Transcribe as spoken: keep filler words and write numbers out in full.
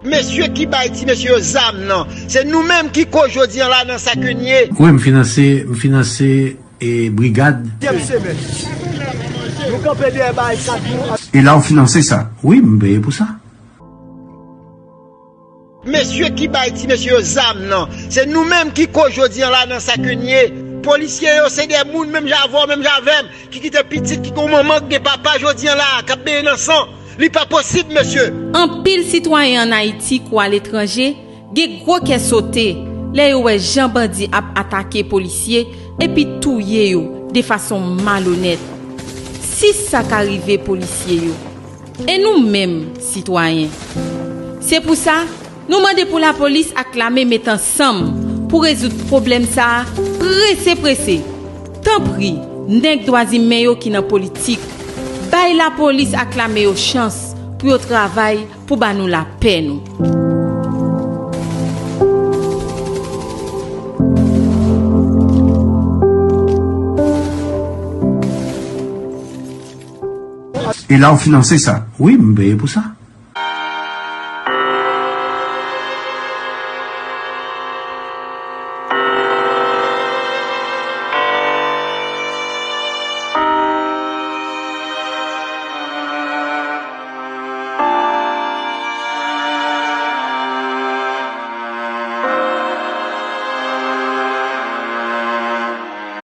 Mesye ki bay ti mesye yo zam nan, se nou menm ki koz jodi an la nan sa ke n ye. Wi, m finanse, m finanse e brigad. E la w finanse sa. Wi, m peye pou sa. Mesye ki bay ti mesye yo zam nan, se nou menm ki koz jodi an la nan sa ke n ye. Polisye yo se de moun menm jan avè w, menm jan avè m, ki kite pitit ki gon manman, ki gen papa jodi an la, k ap benyen nan san. Li pa posib, mesye. Anpil sitwayen ann Ayiti kou aletranje gen gwo kè sote lè yo wè jan bandi ap atake polisye epi touye yo de fason malonèt. Si sa ka rive polisye yo, e nou menm, sitwayen? Se pou sa, nou mande pou lapolis ak lame met ansanm pou rezoud pwoblèm sa a prese prese. Tanpri, nèg dwazimen yo ki nan politik, bay lapolis ak lame yo chans pou yo travay pou ba nou lapè nou. E la w finanse sa. Wi, m peye pou sa.